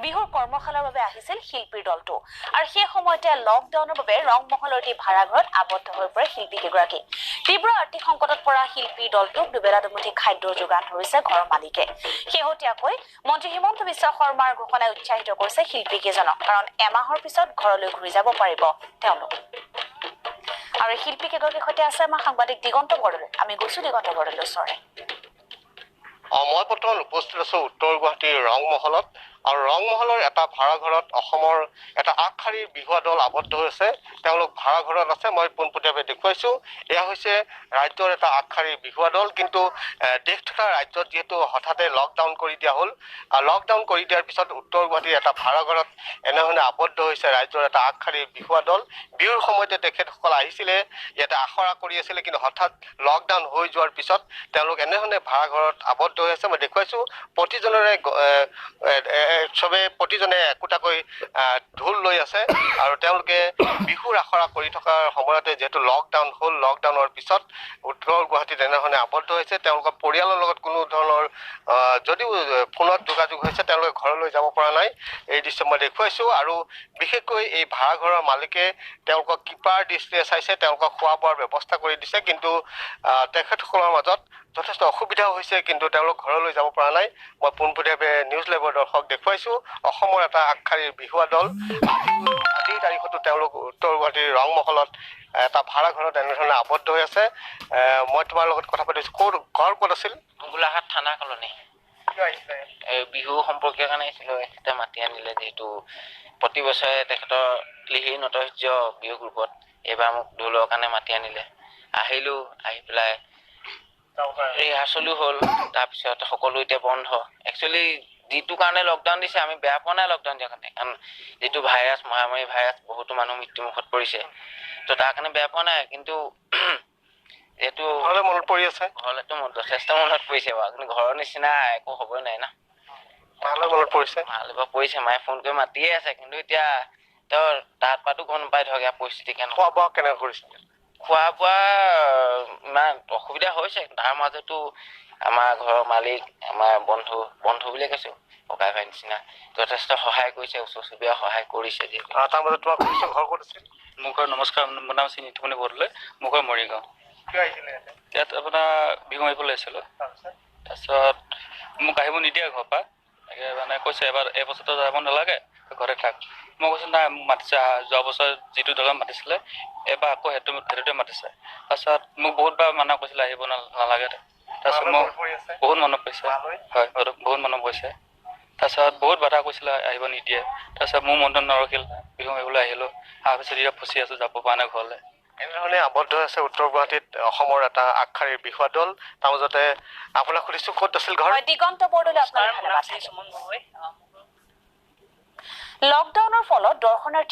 বিহুৰ কৰ্মশালাৰ বাবে আহিছিল শিল্পীৰ দলটো আৰু সেই সময়তে লকডাউনৰ বাবে ৰংমহলৰ এটি ভাড়াঘৰত আবদ্ধ হৈ পৰে শিল্পীকেইগৰাকী। তীব্ৰ আৰ্থিক সংকটত পৰা শিল্পীৰ দলটোক দুবেলা দুমুঠি খাদ্যৰ যোগান ধৰিছে ঘৰৰ মালিকে। শেহতীয়াকৈ মন্ত্ৰী হিমন্ত বিশ্ব শৰ্মাৰ ঘোষণাই উৎসাহিত কৰিছে শিল্পীকেইজনক, কাৰণ এমাহৰ পিছত ঘৰলৈ ঘূৰি যাব পাৰিব তেওঁলোক। আৰু শিল্পী কেইগৰাকীৰ সৈতে আছে আমাৰ সাংবাদিক দিগন্ত বৰদলৈ। আমি গৈছো দিগন্ত বৰদলৈৰ ওচৰলৈ। মই বৰ্তমান উপস্থিত আছো উত্তৰ গুৱাহাটীৰ ৰংমহলত আৰু ৰংমহলৰ এটা ভাড়াঘৰত অসমৰ এটা আগশাৰীৰ বিহুৱা দল আবদ্ধ হৈছে। তেওঁলোক ভাড়াঘৰত আছে, মই পোনপটীয়াভাৱে দেখুৱাইছো। এয়া হৈছে ৰাজ্যৰ এটা আগশাৰীৰ বিহুৱা দল। কিন্তু দেশ তথা ৰাজ্যত যিহেতু হঠাতে লকডাউন কৰি দিয়া হ'ল, লকডাউন কৰি দিয়াৰ পিছত উত্তৰ গুৱাহাটীৰ এটা ভাড়াঘৰত এনেধৰণে আবদ্ধ হৈছে ৰাজ্যৰ এটা আগশাৰীৰ বিহুৱা দল। বিহুৰ সময়তে তেখেতসকল আহিছিলে, ইয়াতে আখৰা কৰি আছিলে, কিন্তু হঠাৎ লকডাউন হৈ যোৱাৰ পিছত তেওঁলোক এনেধৰণে ভাড়াঘৰত আবদ্ধ হৈ আছে। মই দেখুৱাইছো প্ৰতিজনৰে চবে প্ৰতিজনে একোটাকৈ ঢোল লৈ আছে আৰু তেওঁলোকে বিহুৰ আখৰা কৰি থকাৰ সময়তে যিহেতু লকডাউন হ'ল, লকডাউনৰ পিছত উত্তৰ গুৱাহাটীত এনেধৰণে আবদ্ধ হৈছে। তেওঁলোকৰ পৰিয়ালৰ লগত কোনো ধৰণৰ যদিও ফোনত যোগাযোগ হৈছে, তেওঁলোকে ঘৰলৈ যাব পৰা নাই। এই দৃশ্য মই দেখুৱাইছো। আৰু বিশেষকৈ এই ভাড়াঘৰৰ মালিকে তেওঁলোকক কৃপাৰ দৃষ্টিৰে চাইছে, তেওঁলোকক খোৱা বোৱাৰ ব্যৱস্থা কৰি দিছে, কিন্তু তেখেতসকলৰ মাজত যথেষ্ট অসুবিধাও হৈছে, কিন্তু তেওঁলোক ঘৰলৈ যাব পৰা নাই। মই পোনপটীয়াভাৱে নিউজ লাইভৰ দৰ্শক দেখুৱাইছো অসমৰ এটা আগশাৰীৰ বিহুৱা দল। আজিৰ তাৰিখতো তেওঁলোক উত্তৰ গুৱাহাটীৰ ৰংমহলত এটা ভাড়াঘৰত এনেধৰণে আবদ্ধ হৈ আছে। মই তোমাৰ লগত কথা পাতিছো। ক'ত ঘৰ ক'ত আছিল? গোলাঘাট থানা কলনি। বিহু সম্পৰ্কীয় কাৰণে আহিছিলো, এখেতে মাতি আনিলে। যিহেতু প্ৰতি বছৰে তেখেতৰ লিহিৰি নটসূৰ্য বিহু গ্ৰুপত এইবাৰ মোক ঢোলৰ কাৰণে মাতি আনিলে। আহিলো, আহি পেলাই ৰিহাৰ্চেলো হ'ল, তাৰপিছত সকলো এতিয়া বন্ধ। একচুৱেলি যিটো কাৰণে লকডাউন দিছে আমি বেয়া পোৱা নাই লকডাউন দিয়াৰ কাৰণে, কাৰণ যিটো ভাইৰাছ, মহামাৰী ভাইৰাছ, বহুতো মানুহ মৃত্যুমুখত পৰিছে, তো তাৰ কাৰণে বেয়া পোৱা নাই। কিন্তু যিহেতু ঘৰলৈ মনত পৰি আছে, ঘৰলৈতো যথেষ্ট মনত পৰিছে বাৰু, কিন্তু ঘৰৰ নিচিনা একো হ'বই নাই না। মালৈ মনত পৰিছে? মালৈ বাৰু পৰিছে, মায়ে ফোন কৰি মাতিয়ে আছে, কিন্তু এতিয়া তেওঁ তাত পাতো গম নাপায় ধৰক ইয়াৰ পৰিস্থিতি কেনেকুৱা। খোৱা বোৱা কেনেকৈ কৰিছে? খোৱা বোৱা ইমান অসুবিধা হৈছে, তাৰ মাজতো আমাৰ ঘৰৰ মালিক, আমাৰ বন্ধু, বন্ধু বুলিয়ে কৈছো, ককাই ভাই নিচিনা যথেষ্ট সহায় কৰিছে, ওচৰ চুবুৰীয়া সহায় কৰিছে। যিহেতু তাৰ মাজত তোমাক সুধিছো ঘৰ ক'ত আছিল? মোৰ ঘৰ, নমস্কাৰ, মোৰ নাম শ্ৰী নিতুমণি বৰদলৈ, মোৰ ঘৰ মৰিগাঁও। ইয়াত আপোনাৰ বিহু মাৰিবলৈ আহিছিলোঁ, তাৰপিছত মোক আহিব নিদিয়ে ঘৰৰ পৰা, মানে কৈছে এবাৰ এই বছৰটো যাব নালাগে, ঘৰতে থাক। মই কৈছোঁ নাই, মোক মাতিছে, যোৱা বছৰ যিটো দলত মাতিছিলে এইবাৰ আকৌ সেইটোতে মাতিছে। তাৰপিছত মোক বহুতবাৰ মানা কৰিছিলে আহিব নালাগে। তাৰপিছত মোক বহুত মনত পৰিছে, হয় বহুত মনত পৰিছে। তাৰপিছত বহুত বাধা কৰিছিলে আহিব নিদিয়ে, তাৰপিছত মোৰ মনটো নৰখিল, বিহু মাৰিবলৈ আহিলোঁ। তাৰপিছত এতিয়া ফচি আছোঁ, যাব পৰা নাই ঘৰলৈ। এনেধৰণে আবদ্ধ আছে উত্তৰ গুৱাহাটীত অসমৰ এটা আগশাৰীৰ বিহুৱা দল। তাৰ মাজতে আপোনাক সুধিছো ক'ত আছিল ঘৰ? দিগন্ত বৰদলৈ, আপোনাক ধন্যবাদ। লকডাউনৰ ফলত দৰ্শনাৰ্থী